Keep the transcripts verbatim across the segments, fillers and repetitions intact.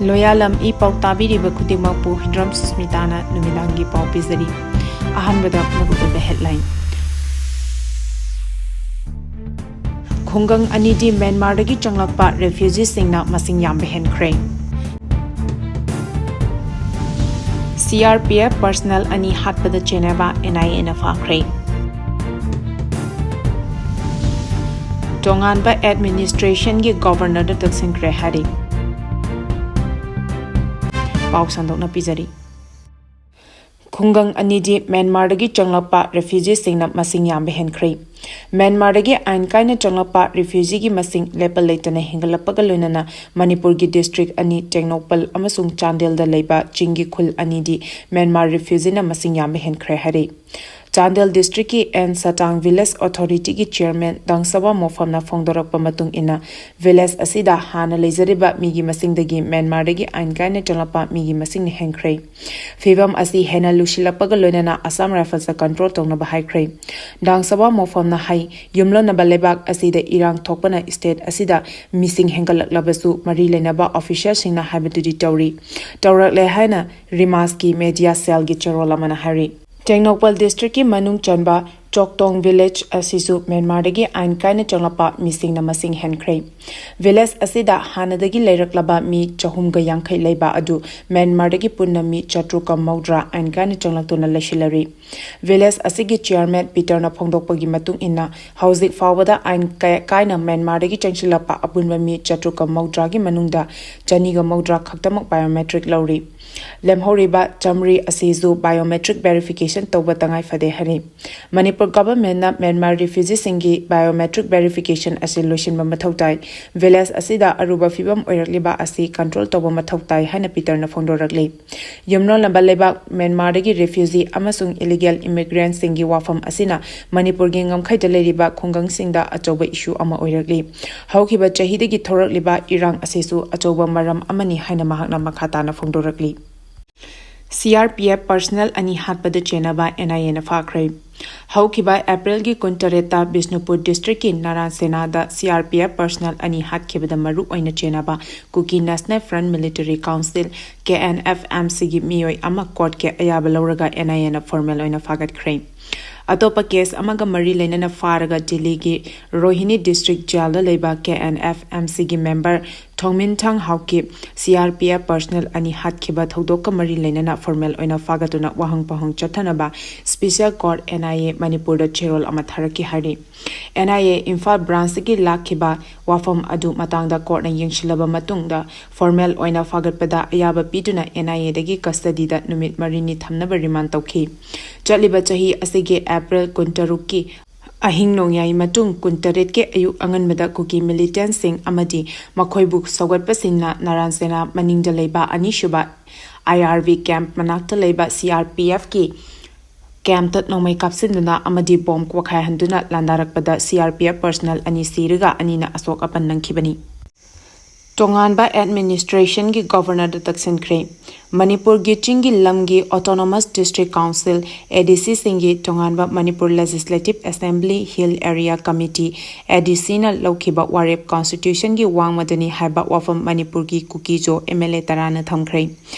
ꯂꯣꯌꯥꯂꯝ E ꯄꯥꯎ ꯇꯥꯕꯤꯔꯤꯕ ꯈꯨꯗꯤꯡꯃꯛꯄꯨ ꯍꯤꯗ꯭ꯔꯝ ꯁꯨꯁꯃꯤꯇꯥꯅ ꯅꯨꯃꯤꯗꯥꯡꯒꯤ ꯄꯥꯎ ꯄꯤꯖꯔꯤ꯫ ꯑꯍꯥꯟꯕꯗ ꯃꯔꯨꯑꯣꯏꯕ headline꯫ ꯈꯨꯡꯒꯪ ꯑꯅꯤꯗꯤ ꯃ꯭ꯌꯥꯟꯃꯥꯔꯗꯒꯤ ꯆꯪꯂꯛꯄ refugeeꯁꯤꯡꯅ ꯃꯁꯤꯡ ꯌꯥꯝꯕ ꯍꯦꯟꯈ꯭ꯔꯦ꯫ CRPF personnel ꯑꯅꯤ ꯍꯥꯠꯄꯗ ꯆꯦꯟꯅꯕ NIAꯅ ꯐꯥꯈ꯭ꯔꯦ꯫ ꯇꯣꯉꯥꯟꯕ administrationꯒꯤ governorꯗ ꯇꯛꯁꯤꯟꯈ꯭ꯔꯦ ꯍꯥꯏꯔꯤ꯫ ꯄꯥꯎ ꯁꯟꯗꯣꯛꯅ ꯄꯤꯖꯔꯤ꯫ ꯈꯨꯡꯒꯪ ꯑꯅꯤꯗꯤ ꯃ꯭ꯌꯥꯟꯃꯥꯔꯗꯒꯤ ꯆꯪꯂꯛꯄ refugeeꯁꯤꯡꯅ ꯃꯁꯤꯡ ꯌꯥꯝꯕ ꯍꯦꯟꯈ꯭ꯔꯦ꯫ ꯃ꯭ꯌꯥꯟꯃꯥꯔꯗꯒꯤ ꯑꯥꯏꯟ ꯀꯥꯏꯅ ꯆꯪꯂꯛꯄ refugeeꯒꯤ ꯃꯁꯤꯡ ꯂꯦꯞꯄ ꯂꯩꯇꯅ ꯍꯦꯟꯒꯠꯂꯛꯄꯒ ꯂꯣꯏꯅꯅ ꯃꯅꯤꯄꯨꯔꯒꯤ district ꯑꯅꯤ ꯇꯦꯡꯅꯧꯄꯜ ꯑꯃꯁꯨꯡ ꯆꯥꯟꯗꯦꯜꯗ ꯂꯩꯕ ꯆꯤꯡꯒꯤ ꯈꯨꯜ ꯑꯅꯤꯗꯤ ꯃ꯭ꯌꯥꯟꯃꯥꯔ refugeeꯅ ꯃꯁꯤꯡ ꯌꯥꯝꯕ ꯍꯦꯟꯈ꯭ꯔꯦ ꯍꯥꯏꯔꯤ꯫ ꯆꯥꯟꯗꯦꯜ districtꯀꯤ ꯑꯦꯟ ꯁꯇꯥꯡ village authorityꯒꯤ chairman ꯗꯥꯡꯁꯕꯥ ꯃꯣꯐꯝꯅ ꯐꯣꯡꯗꯣꯔꯛꯄ ꯃꯇꯨꯡ ꯏꯟꯅ, village ꯑꯁꯤꯗ ꯍꯥꯟꯅ ꯂꯩꯖꯔꯤꯕ ꯃꯤꯒꯤ ꯃꯁꯤꯡꯗꯒꯤ ꯃ꯭ꯌꯥꯟꯃꯥꯔꯗꯒꯤ ꯑꯥꯏꯟ ꯀꯥꯏꯅ ꯆꯪꯂꯛꯄ ꯃꯤꯒꯤ ꯃꯁꯤꯡꯅ ꯍꯦꯟꯈ꯭ꯔꯦ꯫ ꯐꯤꯕꯝ ꯑꯁꯤ ꯍꯦꯟꯅ ꯂꯨꯁꯤꯜꯂꯛꯄꯒ ꯂꯣꯏꯅꯅ ꯑꯁꯥꯝ ꯔꯥꯏꯐꯜꯁꯇ control ꯇꯧꯅꯕ ꯍꯥꯏꯈ꯭ꯔꯦ꯫ ꯗꯥꯡꯁꯕꯥ ꯃꯣꯐꯝꯅ ꯍꯥꯏ, ꯌꯨꯝꯂꯣꯟꯅꯕ ꯂꯩꯕꯥꯛ ꯑꯁꯤꯗ ꯏꯔꯥꯡ ꯊꯣꯛꯄꯅ state ꯑꯁꯤꯗ ꯃꯤꯁꯤꯡ ꯍꯦꯟꯒꯠꯂꯛꯂꯕꯁꯨ ꯃꯔꯤ ꯂꯩꯅꯕ officialꯁꯤꯡꯅ ꯍꯥꯏꯕꯗꯨꯗꯤ ꯇꯧꯔꯤ, ꯇꯧꯔꯛꯂꯦ ꯍꯥꯏꯅ ꯔꯤꯃꯥꯁꯀꯤ media cellꯒꯤ ꯆꯦꯔꯣꯜ ꯑꯃꯅ ꯍꯥꯏꯔꯤ꯫ ꯇꯦꯡꯅꯧꯄꯜ districtꯀꯤ ꯃꯅꯨꯡ ꯆꯟꯕ ꯆꯣꯛꯇꯣꯡ village ꯑꯁꯤꯁꯨ ꯃ꯭ꯌꯥꯟꯃꯥꯔꯗꯒꯤ ꯑꯥꯏꯟ ꯀꯥꯏꯅ ꯆꯪꯂꯛꯄ ꯃꯤꯁꯤꯡꯅ ꯃꯁꯤꯡ ꯍꯦꯟꯈ꯭ꯔꯦ꯫ Village ꯑꯁꯤꯗ ꯍꯥꯟꯅꯗꯒꯤ ꯂꯩꯔꯛꯂꯕ ꯃꯤ ꯆꯍꯨꯝꯒ ꯌꯥꯡꯈꯩ ꯂꯩꯕ ꯑꯗꯨ ꯃ꯭ꯌꯥꯟꯃꯥꯔꯗꯒꯤ ꯄꯨꯟꯅ ꯃꯤ ꯆꯥꯇ꯭ꯔꯨꯛꯀ ꯃꯧꯗ꯭ꯔꯥ ꯑꯥꯏꯟ ꯀꯥꯏꯅ ꯆꯪꯂꯛꯇꯨꯅ ꯂꯩꯁꯤꯜꯂꯔꯤ꯫ Village ꯑꯁꯤꯒꯤ chairman ꯄꯤꯇꯔꯅ ꯐꯣꯡꯗꯣꯛꯄꯒꯤ ꯃꯇꯨꯡ ꯏꯟꯅ, ꯍꯧꯖꯤꯛ ꯐꯥꯎꯕꯗ ꯑꯥꯏꯟ ꯀꯥꯏ-, ꯀꯥꯏꯅ ꯃ꯭ꯌꯥꯟꯃꯥꯔꯗꯒꯤ ꯆꯪꯁꯤꯜꯂꯛꯄ ꯑꯄꯨꯟꯕ ꯃꯤ ꯆꯥꯇ꯭ꯔꯨꯛꯀ ꯃꯧꯗ꯭ꯔꯥꯒꯤ ꯃꯅꯨꯡꯗ ꯆꯅꯤꯒ ꯃꯧꯗ꯭ꯔꯥ ꯈꯛꯇꯃꯛ biometric ꯂꯧꯔꯤ꯫ ꯂꯦꯝꯍꯧꯔꯤꯕ ꯆꯥꯃꯔꯤ ꯑꯁꯤꯁꯨ biometric verification ꯇꯧꯕ ꯇꯉꯥꯏ ꯐꯗꯦ ꯍꯥꯏꯔꯤ꯫ ꯃꯅꯤꯄꯨꯔ governmentꯅ ꯃ꯭ꯌꯥꯟꯃꯥꯔ refugeeꯁꯤꯡꯒꯤ biometric verification ꯑꯁꯤ ꯂꯣꯏꯁꯤꯟꯕ ꯃꯊꯧ ꯇꯥꯏ꯫ Village ꯑꯁꯤꯗ ꯑꯔꯨꯕ ꯐꯤꯕꯝ ꯑꯣꯏꯔꯛꯂꯤꯕ ꯑꯁꯤ control ꯇꯧꯕ ꯃꯊꯧ ꯇꯥꯏ ꯍꯥꯏꯅ ꯄꯤꯇꯔꯅ ꯐꯣꯡꯗꯣꯔꯛꯂꯤ꯫ ꯌꯨꯝꯂꯣꯟꯅꯕ ꯂꯩꯕꯥꯛ ꯃ꯭ꯌꯥꯟꯃꯥꯔꯗꯒꯤ refugee ꯑꯃꯁꯨꯡ illegal immigrantꯁꯤꯡꯒꯤ ꯋꯥꯐꯝ ꯑꯁꯤꯅ ꯃꯅꯤꯄꯨꯔꯒꯤ ꯉꯝꯈꯩꯗ ꯂꯩꯔꯤꯕ ꯈꯨꯡꯒꯪꯁꯤꯡꯗ ꯑꯆꯧꯕ issue ꯑꯃ ꯑꯣꯏꯔꯛꯂꯤ꯫ ꯍꯧꯈꯤꯕ ꯆꯍꯤꯗꯒꯤ ꯊꯣꯔꯛꯂꯤꯕ ꯏꯔꯥꯡ ꯑꯁꯤꯁꯨ ꯑꯆꯧꯕ ꯃꯔꯝ ꯑꯃꯅꯤ ꯍꯥꯏꯅ ꯃꯍꯥꯛꯅ ꯃꯈꯥ ꯇꯥꯅ ꯐꯣꯡꯗꯣꯔꯛꯂꯤ꯫ C R P F personal ꯑꯅꯤ ꯍꯥꯠꯄꯗ ꯆꯦꯟꯅꯕ ꯑꯦꯟ ꯑꯥꯏ ꯑꯦꯅ ꯐꯥꯈ꯭ꯔꯦ꯫ ꯍꯧꯈꯤꯕ ꯑꯦꯄ꯭ꯔꯤꯜꯒꯤ ꯀꯨꯟꯇꯔꯦꯠꯇ ꯕꯤꯁꯅꯨꯄꯨꯔ ꯗꯤꯁꯇ꯭ꯔꯤꯛꯀꯤ ꯅꯥꯔꯥꯟ ꯁꯦꯅꯥꯗ C R P F personal ꯑꯅꯤ ꯍꯥꯠꯈꯤꯕꯗ ꯃꯔꯨ ꯑꯣꯏꯅ ꯆꯦꯟꯅꯕ ꯀꯨꯀꯤ national front military council, K N F M ꯁꯤꯒꯤ ꯃꯤꯑꯣꯏ ꯑꯃ ꯀꯣꯔꯠꯀꯤ ꯑꯌꯥꯕ ꯂꯧꯔꯒ ꯑꯦꯟ ꯑꯥꯏ ꯑꯦꯅ ꯐꯣꯔꯃꯦꯜ ꯑꯣꯏꯅ ꯐꯥꯒꯠꯈ꯭ꯔꯦ꯫ ꯑꯇꯣꯞꯄ ꯀꯦꯁ ꯑꯃꯒ ꯃꯔꯤ ꯂꯩꯅꯅ ꯐꯥꯔꯒ ꯗꯤꯜꯂꯤꯒꯤ ꯔꯣꯍꯤꯅꯤ ꯗꯤꯁꯇ꯭ꯔꯤꯛ ꯖꯦꯜꯗ ꯂꯩꯕ ꯀꯦ ꯑꯦꯟ ꯑꯦꯐ ꯑꯦꯝ ꯁꯤꯒꯤ member ꯊꯣꯡꯃꯤꯟꯊꯪ Haokip C R P F personal ꯑꯅꯤ ꯍꯥꯠꯈꯤꯕ ꯊꯧꯗꯣꯛꯀ ꯃꯔꯤ ꯂꯩꯅꯅ ꯐꯣꯔꯃꯦꯜ ꯑꯣꯏꯅ ꯐꯥꯒꯠꯇꯨꯅ ꯋꯥꯍꯪ ꯄꯥꯎꯍꯪ ꯆꯠꯊꯅꯕ special court, N I A, ꯃꯅꯤꯄꯨꯔꯗ ꯆꯦꯔꯣꯜ ꯑꯃ ꯊꯥꯔꯛꯈꯤ ꯍꯥꯏꯔꯤ꯫ ꯑꯦꯟ ꯑꯥꯏ ꯑꯦ ꯏꯝꯐꯥꯜ ꯕ꯭ꯔꯥꯟꯁꯇꯒꯤ ꯂꯥꯛꯈꯤꯕ ꯋꯥꯐꯝ ꯑꯗꯨ ꯃꯇꯥꯡꯗ ꯀꯣꯔꯠꯅ ꯌꯦꯡꯁꯤꯜꯂꯕ ꯃꯇꯨꯡꯗ ꯐꯣꯔꯃꯦꯜ ꯑꯣꯏꯅ ꯐꯥꯒꯠꯄꯗ ꯑꯌꯥꯕ ꯄꯤꯗꯨꯅ ꯑꯦꯟ ꯑꯥꯏ ꯑꯦꯗꯒꯤ ꯀꯁꯇꯗꯤꯗ ꯅꯨꯃꯤꯠ ꯃꯔꯤꯅꯤ ꯊꯝꯅꯕ ꯔꯤꯃꯥꯟ ꯇꯧꯈꯤ꯫ ꯆꯠꯂꯤꯕ ꯆꯍꯤ ꯑꯁꯤꯒꯤ ꯑꯦꯄ꯭ꯔꯤꯜ ꯀꯨꯟꯇꯔꯨꯛꯀꯤ ꯑꯍꯤꯡ ꯅꯣꯡꯌꯥꯏ ꯃꯇꯨꯡ ꯀꯨꯟꯇꯔꯦꯠꯀꯤ ꯑꯌꯨꯛ ꯑꯉꯟꯕꯗ ꯀꯨꯀꯤ ꯃꯤꯂꯤꯇꯦꯟꯁꯤꯡ ꯑꯃꯗꯤ ꯃꯈꯣꯏꯕꯨ ꯁꯧꯒꯠꯄꯁꯤꯡꯅ ꯅꯥꯔꯥꯟ ꯁꯦꯅꯥ ꯃꯅꯤꯡꯗ ꯂꯩꯕ ꯑꯅꯤꯁꯨꯕ ꯑꯥꯏ ꯑꯥꯔ ꯚꯤ ꯀꯦꯝꯞ ꯃꯅꯥꯛꯇ ꯂꯩꯕ ꯁꯤ ꯑꯥꯔ ꯄꯤ ꯑꯦꯐꯀꯤ ꯀꯦꯝꯞꯇ ꯅꯣꯡꯃꯩ ꯀꯥꯞꯁꯤꯟꯗꯨꯅ ꯑꯃꯗꯤ bomb ꯄꯣꯈꯥꯏꯍꯟꯗꯨꯅ ꯂꯥꯟꯗꯥꯔꯛꯄꯗ C R P F personal ꯑꯅꯤ ꯁꯤꯔꯒ ꯑꯅꯤꯅ ꯑꯁꯣꯛ ꯑꯄꯟ ꯅꯪꯈꯤꯕꯅꯤ꯫ ꯇꯣꯉꯥꯟꯕ ꯑꯦꯗꯃꯤꯅꯤꯁꯇ꯭ꯔꯦꯁꯟꯒꯤ ꯒꯣꯚꯔꯅꯔꯗ ꯇꯛꯁꯤꯟꯈ꯭ꯔꯦ꯫ ꯃꯅꯤꯄꯨꯔꯒꯤ ꯆꯤꯡꯒꯤ ꯂꯝꯒꯤ autonomous district council, A D ꯁꯤꯁꯤꯡꯒꯤ ꯇꯣꯉꯥꯟꯕ Manipur legislative assembly hill area committee, A D ꯁꯤꯅ ꯂꯧꯈꯤꯕ ꯋꯥꯔꯦꯞ ꯀꯣꯟꯁꯇꯤꯇ꯭ꯌꯨꯁꯟꯒꯤ ꯋꯥꯡꯃꯗꯅꯤ ꯍꯥꯏꯕ ꯋꯥꯐꯝ ꯃꯅꯤꯄꯨꯔꯒꯤ ꯀꯨꯀꯤꯖꯣ ꯑꯦꯝ ꯑꯦꯜ ꯑꯦ ꯇꯔꯥꯅ ꯊꯝꯈ꯭ꯔꯦ꯫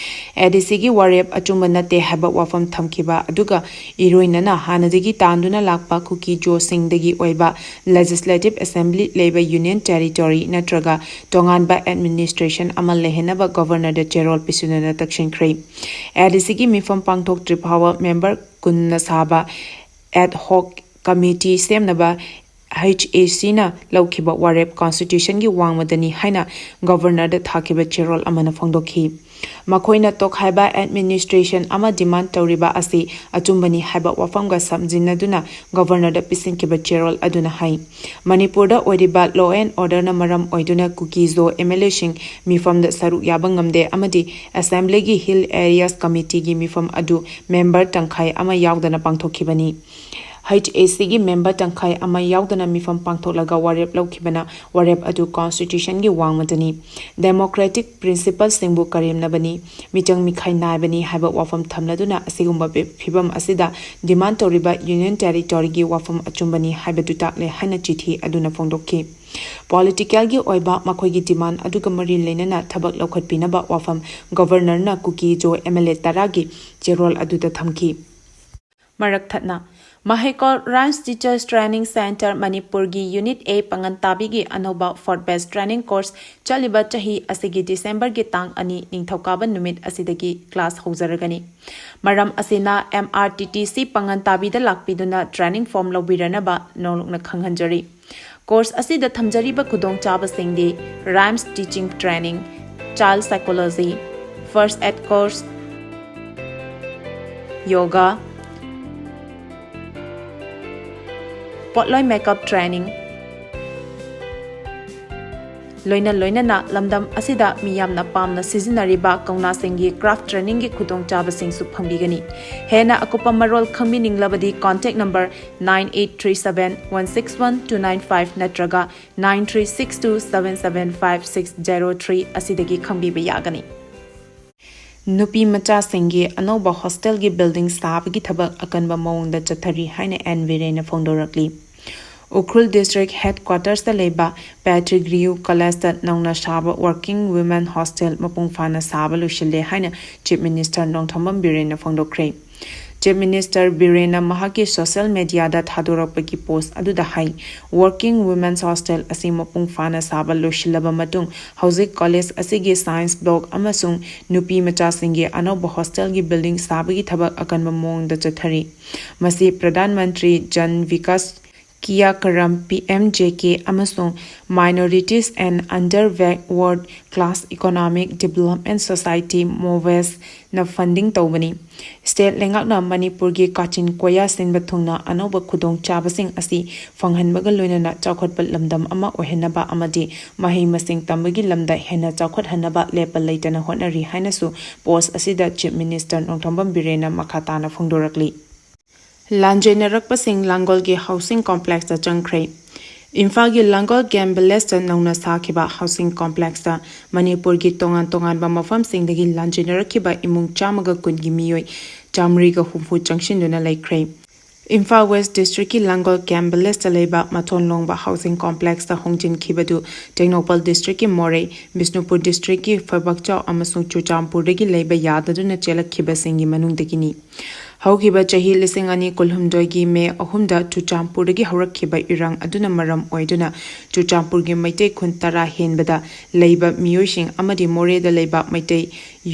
ꯑꯦ ꯗꯤ ꯁꯤꯒꯤ ꯋꯥꯔꯦꯞ ꯑꯆꯨꯝꯕ ꯅꯠꯇꯦ ꯍꯥꯏꯕ ꯋꯥꯐꯝ ꯊꯝꯈꯤꯕ ꯑꯗꯨꯒ ꯏꯔꯣꯏꯅꯅ ꯍꯥꯟꯅꯗꯒꯤ ꯇꯥꯟꯗꯨꯅ ꯂꯥꯛꯄ ꯀꯨꯀꯤꯖꯣꯁꯤꯡꯗꯒꯤ ꯑꯣꯏꯕ ꯂꯦꯖꯤꯁꯂꯦꯇꯤꯚ ꯑꯦꯁꯦꯝꯕ꯭ꯂꯤ ꯂꯩꯕ ꯌꯨꯅꯤꯌꯟ ꯇꯦꯔꯤꯇꯣꯔꯤ ꯅꯠꯇ꯭ꯔꯒ ꯇꯣꯉꯥꯟꯕ ꯑꯦꯗꯃꯤꯅꯤꯁꯇ꯭ꯔꯦꯁꯟ ꯑꯃ ꯂꯩꯍꯟꯅꯕ ꯒꯣꯚꯔꯅꯔꯗ ꯆꯦꯔꯣꯜ ꯄꯤꯁꯤꯟꯗꯨꯅ ꯇꯛꯁꯤꯟꯈ꯭ꯔꯦ꯫ ꯑꯦ ꯗꯤ ꯁꯤꯒꯤ ꯃꯤꯐꯝ ꯄꯥꯡꯊꯣꯛꯇ꯭ꯔꯤ ꯐꯥꯎꯕ ꯃꯦꯝꯕꯔ ꯀꯨꯟꯅ ꯁꯥꯕ ꯑꯦꯗ ꯍꯣꯛ ꯀꯃꯤꯇꯤ ꯁꯦꯝꯅꯕ ꯍꯩꯆ ꯑꯦ ꯁꯤꯅ ꯂꯧꯈꯤꯕ ꯋꯥꯔꯦꯞ ꯀꯣꯟꯁꯇꯤꯇ꯭ꯌꯨꯁꯟꯒꯤ ꯋꯥꯡꯃꯗꯅꯤ ꯍꯥꯏꯅ ꯒꯣꯚꯔꯅꯔꯗ ꯊꯥꯈꯤꯕ ꯆꯦꯔꯣꯜ ꯑꯃꯅ ꯐꯣꯡꯗꯣꯛꯈꯤ꯫ ꯃꯈꯣꯏꯅ ꯇꯣꯈꯥꯏꯕ ꯑꯦꯗꯃꯤꯅꯤꯁꯇ꯭ꯔꯦꯁꯟ ꯑꯃ ꯗꯤꯃꯥꯟ ꯇꯧꯔꯤꯕ ꯑꯁꯤ ꯑꯆꯨꯝꯕꯅꯤ ꯍꯥꯏꯕ ꯋꯥꯐꯝꯒ ꯁꯝꯖꯤꯟꯅꯗꯨꯅ ꯒꯣꯚꯔꯅꯔꯗ ꯄꯤꯁꯤꯟꯈꯤꯕ ꯆꯦꯔꯣꯜ ꯑꯗꯨꯅ ꯍꯥꯏ꯫ ꯃꯅꯤꯄꯨꯔꯗ ꯑꯣꯏꯔꯤꯕ ꯂꯣ ꯑꯦꯟ ꯑꯣꯔꯗꯔꯅ ꯃꯔꯝ ꯑꯣꯏꯗꯨꯅ ꯀꯨꯀꯤꯖꯣ ꯑꯦꯝ ꯑꯦꯜ ꯑꯦꯁꯤꯡ ꯃꯤꯐꯝꯗ ꯁꯔꯨꯛ ꯌꯥꯕ ꯉꯝꯗꯦ ꯑꯃꯗꯤ ꯑꯦꯁꯦꯝꯕ꯭ꯂꯤꯒꯤ ꯍꯤꯜ ꯑꯦꯔꯤꯌꯥꯁ ꯀꯃꯤꯇꯤꯒꯤ ꯃꯤꯐꯝ ꯑꯗꯨ ꯃꯦꯝꯕꯔ ꯇꯪꯈꯥꯏ ꯑꯃ ꯌꯥꯎꯗꯅ ꯄꯥꯡꯊꯣꯛꯈꯤꯕꯅꯤ꯫ ꯍꯩꯆ ꯑꯦ ꯁꯤꯒꯤ ꯃꯦꯝꯕꯔ ꯇꯪꯈꯥꯏ ꯑꯃ ꯌꯥꯎꯗꯅ ꯃꯤꯐꯝ ꯄꯥꯡꯊꯣꯛꯂꯒ ꯋꯥꯔꯦꯞ ꯂꯧꯈꯤꯕꯅ ꯋꯥꯔꯦꯞ ꯑꯗꯨ ꯀꯣꯟꯁꯇꯤꯇ꯭ꯌꯨꯁꯟꯒꯤ ꯋꯥꯡꯃꯗꯅꯤ, ꯗꯦꯃꯣꯀ꯭ꯔꯦꯇꯤꯛ ꯄ꯭ꯔꯤꯟꯁꯤꯄꯜꯁꯤꯡꯕꯨ ꯀꯔꯦꯝꯅꯕꯅꯤ, ꯃꯤꯆꯪ ꯃꯤꯈꯥꯏ ꯅꯥꯏꯕꯅꯤ ꯍꯥꯏꯕ ꯋꯥꯐꯝ ꯊꯝꯂꯗꯨꯅ ꯑꯁꯤꯒꯨꯝꯕ ꯐꯤ- ꯐꯤꯕꯝ ꯑꯁꯤꯗ ꯗꯤꯃꯥꯟ ꯇꯧꯔꯤꯕ ꯌꯨꯅꯤꯌꯟ ꯇꯦꯔꯤꯇꯣꯔꯤꯒꯤ ꯋꯥꯐꯝ ꯑꯆꯨꯝꯕꯅꯤ ꯍꯥꯏꯕꯗꯨ ꯇꯥꯛꯂꯦ ꯍꯥꯏꯅ ꯆꯤꯊꯤ ꯑꯗꯨꯅ ꯐꯣꯡꯗꯣꯛꯈꯤ꯫ ꯄꯣꯂꯤꯇꯤꯀꯦꯜꯒꯤ ꯑꯣꯏꯕ ꯃꯈꯣꯏꯒꯤ ꯗꯤꯃꯥꯟ ꯑꯗꯨꯒ ꯃꯔꯤ ꯂꯩꯅꯅ ꯊꯕꯛ ꯂꯧꯈꯠꯄꯤꯅꯕ ꯋꯥꯐꯝ ꯒꯕꯔꯅꯔꯅ ꯀꯨꯀꯤ ꯖꯣ ꯑꯦꯝ ꯑꯦꯜ ꯑꯦ ꯇꯔꯥꯒꯤ ꯆꯦꯔꯣꯜ ꯑꯗꯨꯗ ꯊꯝꯈꯤ꯫ ꯃꯔꯛ ꯊꯠꯅ, ꯃꯍꯩꯀꯣꯜ ꯔꯥꯏꯝꯁ ꯇꯤꯆꯔꯁ ꯇ꯭ꯔꯦꯅꯤꯡ ꯁꯦꯟꯇꯔ ꯃꯅꯤꯄꯨꯔꯒꯤ ꯌꯨꯅꯤꯠ ꯑꯦ ꯄꯥꯉꯟ ꯇꯥꯕꯤꯒꯤ ꯑꯅꯧꯕ ꯐꯣꯔꯠ ꯕꯦꯁ ꯇ꯭ꯔꯦꯅꯤꯡ ꯀꯣꯔꯁ ꯆꯠꯂꯤꯕ ꯆꯍꯤ ꯑꯁꯤꯒꯤ ꯗꯤꯁꯦꯝꯕꯔꯒꯤ ꯇꯥꯡ ꯑꯅꯤ ꯅꯤꯡꯊꯧꯀꯥꯕ ꯅꯨꯃꯤꯠ ꯑꯁꯤꯗꯒꯤ ꯀ꯭ꯂꯥꯁ ꯍꯧꯖꯔꯒꯅꯤ꯫ ꯃꯔꯝ ꯑꯁꯤꯅ M R T T C ꯄꯥꯉꯟ ꯇꯥꯕꯤꯗ ꯂꯥꯛꯄꯤꯗꯨꯅ training form ꯂꯧꯕꯤꯔꯅꯕ ꯅꯧꯂꯨꯛꯅ ꯈꯪꯍꯟꯖꯔꯤ꯫ ꯀꯣꯔꯁ ꯑꯁꯤꯗ ꯊꯝꯖꯔꯤꯕ ꯈꯨꯗꯣꯡꯆꯥꯕꯁꯤꯡꯗꯤ rhymes teaching training, child psychology, first aid course, yoga, ꯄꯣꯠꯂꯣꯏ ꯃꯦꯀꯞ ꯇ꯭ꯔꯦꯅꯤꯡ, ꯂꯣꯏꯅ ꯂꯣꯏꯅꯅ ꯂꯝꯗꯝ ꯑꯁꯤꯗ ꯃꯤꯌꯥꯝꯅ ꯄꯥꯝꯅ ꯁꯤꯖꯤꯟꯅꯔꯤꯕ ꯀꯧꯅꯥꯁꯤꯡꯒꯤ ꯀ꯭ꯔꯥꯐ ꯇ꯭ꯔꯦꯅꯤꯡꯒꯤ ꯈꯨꯗꯣꯡꯆꯥꯕꯁꯤꯡꯁꯨ ꯐꯪꯕꯤꯒꯅꯤ꯫ ꯍꯦꯟꯅ ꯑꯀꯨꯞꯄ ꯃꯔꯣꯜ ꯈꯪꯕꯤꯅꯤꯡꯂꯕꯗꯤ contact number nine eight three seven one six one two nine five ꯅꯠꯇ꯭ꯔꯒ nine three six two seven seven five six zero three ꯑꯁꯤꯗꯒꯤ ꯈꯪꯕꯤꯕ ꯌꯥꯒꯅꯤ꯫ ꯅꯨꯄꯤ ꯃꯆꯥꯁꯤꯡꯒꯤ ꯑꯅꯧꯕ ꯍꯣꯁꯇꯦꯜꯒꯤ ꯕꯤꯜꯗꯤꯡ ꯁꯥꯕꯒꯤ ꯊꯕꯛ ꯑꯀꯟꯕ ꯃꯑꯣꯡꯗ ꯆꯠꯊꯔꯤ ꯍꯥꯏꯅ ꯑꯦꯟ ꯕꯤꯔꯦꯟꯅ ꯐꯣꯡꯗꯣꯔꯛꯂꯤ꯫ ꯎꯈ꯭ꯔꯨꯜ ꯗꯤꯁꯇ꯭ꯔꯤꯛ ꯍꯦꯗꯀ꯭ꯋꯥꯇꯔꯁꯇ ꯂꯩꯕ ꯄꯦꯇ꯭ꯔꯤꯒ꯭ꯔꯤꯌꯨ ꯀꯣꯂꯦꯖꯇ ꯅꯧꯅ ꯁꯥꯕ ꯋꯥꯔꯀꯤꯡ ꯋꯨꯃꯦꯟ ꯍꯣꯁꯇꯦꯜ ꯃꯄꯨꯡ ꯐꯥꯅ ꯁꯥꯕ ꯂꯣꯏꯁꯤꯜꯂꯦ ꯍꯥꯏꯅ ꯆꯤꯐ ꯃꯤꯅꯤꯁꯇꯔ ꯅꯣꯡꯊꯣꯝꯕꯝ ꯕꯤꯔꯦꯟꯅ ꯐꯣꯡꯗꯣꯛꯈ꯭ꯔꯦ꯫ ꯆꯤꯐ ꯃꯤꯅꯤꯁꯇꯔ ꯕꯤꯔꯦꯟꯅ ꯃꯍꯥꯛꯀꯤ ꯁꯣꯁꯤꯌꯦꯜ ꯃꯦꯗꯤꯌꯥꯗ ꯊꯥꯗꯣꯔꯛꯄꯒꯤ ꯄꯣꯁ ꯑꯗꯨꯗ ꯍꯥꯏ, ꯋꯥꯔꯀꯤꯡ ꯋꯨꯃꯦꯟꯁ ꯍꯣꯁꯇꯦꯜ ꯑꯁꯤ ꯃꯄꯨꯡ ꯐꯥꯅ ꯁꯥꯕ ꯂꯣꯏꯁꯤꯜꯂꯕ ꯃꯇꯨꯡ ꯍꯧꯖꯤꯛ ꯀꯣꯂꯦꯖ ꯑꯁꯤꯒꯤ ꯁꯥꯏꯟꯁ ꯕ꯭ꯂꯣꯛ ꯑꯃꯁꯨꯡ ꯅꯨꯄꯤ ꯃꯆꯥꯁꯤꯡꯒꯤ ꯑꯅꯧꯕ ꯍꯣꯁꯇꯦꯜꯒꯤ ꯕꯤꯜꯗꯤꯡ ꯁꯥꯕꯒꯤ ꯊꯕꯛ ꯑꯀꯟꯕ ꯃꯑꯣꯡꯗ ꯆꯠꯊꯔꯤ꯫ ꯃꯁꯤ Pradhan Mantri Jan Vikas Karyakram, P M J K, ꯑꯃꯁꯨꯡ Minorities and Underbackward Class Economic Development Society, ꯃꯣꯕꯦꯁꯅ ꯐꯟꯗꯤꯡ ꯇꯧꯕꯅꯤ꯫ ꯁ꯭ꯇꯦꯠ ꯂꯩꯉꯥꯛꯅ ꯃꯅꯤꯄꯨꯔꯒꯤ ꯀꯥꯆꯤꯟ ꯀꯣꯌꯥ ꯁꯤꯟꯕ ꯊꯨꯡꯅ ꯑꯅꯧꯕ ꯈꯨꯗꯣꯡꯆꯥꯕꯁꯤꯡ ꯑꯁꯤ ꯐꯪꯍꯟꯕꯒ ꯂꯣꯏꯅꯅ ꯆꯥꯎꯈꯠꯄ ꯂꯝꯗꯝ ꯑꯃ ꯑꯣꯏꯍꯟꯅꯕ ꯑꯃꯗꯤ ꯃꯍꯩ ꯃꯁꯤꯡ ꯇꯝꯕꯒꯤ ꯂꯝꯗ ꯍꯦꯟꯅ ꯆꯥꯎꯈꯠꯍꯟꯅꯕ ꯂꯦꯞꯄ ꯂꯩꯇꯅ ꯍꯣꯠꯅꯔꯤ ꯍꯥꯏꯅꯁꯨ ꯄꯣꯁ ꯑꯁꯤꯗ ꯆꯤꯐ ꯃꯤꯅꯤꯁꯇꯔ ꯅꯣꯡꯊꯣꯝꯕꯝ ꯕꯤꯔꯦꯟꯅ ꯃꯈꯥ ꯇꯥꯅ ꯐꯣꯡꯗꯣꯔꯛꯂꯤ꯫ ꯂꯥꯟꯖꯦꯟꯅꯔꯛꯄꯁꯤꯡ ꯂꯥꯡꯒꯣꯜꯒꯤ ꯍꯥꯎꯁꯤꯡ ꯀꯣꯝꯄ꯭ꯂꯦꯛꯁꯇ ꯆꯪꯈ꯭ꯔꯦ꯫ ꯏꯝꯐꯥꯜꯒꯤ ꯂꯥꯡꯒꯣꯜ ꯒꯦꯝ ꯚꯤꯂꯦꯖꯇ ꯅꯧꯅ ꯁꯥꯈꯤꯕ ꯍꯥꯎꯁꯤꯡ ꯀꯣꯝꯄ꯭ꯂꯦꯛꯁꯇ ꯃꯅꯤꯄꯨꯔꯒꯤ ꯇꯣꯉꯥꯟ ꯇꯣꯉꯥꯟꯕ ꯃꯐꯝꯁꯤꯡꯗꯒꯤ ꯂꯥꯟꯖꯦꯟꯅꯔꯛꯈꯤꯕ ꯏꯃꯨꯡ ꯆꯥꯝꯃꯒ ꯀꯨꯟꯒꯤ ꯃꯤꯑꯣꯏ ꯆꯥꯃꯔꯤꯒ ꯍꯨꯝꯐꯨ ꯆꯪꯁꯤꯟꯗꯨꯅ ꯂꯩꯈ꯭ꯔꯦ꯫ ꯏꯝꯐꯥꯜ ꯋꯦꯁ ꯗꯤꯁꯇ꯭ꯔꯤꯛꯀꯤ ꯂꯥꯡꯒꯣꯜ ꯒꯦꯝ ꯚꯤꯂꯦꯖꯇ ꯂꯩꯕ ꯃꯊꯣꯟ ꯂꯣꯡꯕ ꯍꯥꯎꯁꯤꯡ ꯀꯣꯝꯄ꯭ꯂꯦꯛꯁꯇ ꯍꯣꯡꯖꯤꯟꯈꯤꯕꯗꯨ ꯇꯦꯡꯅꯧꯄꯜ ꯗꯤꯁꯇ꯭ꯔꯤꯛꯀꯤ ꯃꯣꯔꯦ, ꯕꯤꯁꯅꯨꯄꯨꯔ ꯗꯤꯁꯇ꯭ꯔꯤꯛꯀꯤ ꯐꯣꯏꯕꯥꯛꯆꯥꯎ ꯑꯃꯁꯨꯡ ꯆꯨꯔꯆꯥꯟꯄꯨꯔꯗꯒꯤ ꯂꯩꯕ ꯌꯥꯗꯗꯨꯅ ꯆꯦꯜꯂꯛꯈꯤꯕꯁꯤꯡꯒꯤ ꯃꯅꯨꯡꯗꯒꯤꯅꯤ꯫ ꯍꯧꯈꯤꯕ ꯆꯍꯤ ꯂꯤꯁꯤꯡ ꯑꯅꯤ ꯀꯨꯟꯍꯨꯝꯗꯣꯏꯒꯤ ꯃꯦ ꯑꯍꯨꯝꯗ ꯆꯨꯔꯆꯥꯟꯄꯨꯔꯗꯒꯤ ꯍꯧꯔꯛꯈꯤꯕ ꯏꯔꯥꯡ ꯑꯗꯨꯅ ꯃꯔꯝ ꯑꯣꯏꯗꯨꯅ ꯆꯨꯔꯆꯥꯟꯄꯨꯔꯒꯤ ꯃꯩꯇꯩ ꯈꯨꯟ ꯇꯔꯥ ꯍꯦꯟꯕꯗ ꯂꯩꯕ ꯃꯤꯑꯣꯏꯁꯤꯡ ꯑꯃꯗꯤ ꯃꯣꯔꯦꯗ ꯂꯩꯕ ꯃꯩꯇꯩ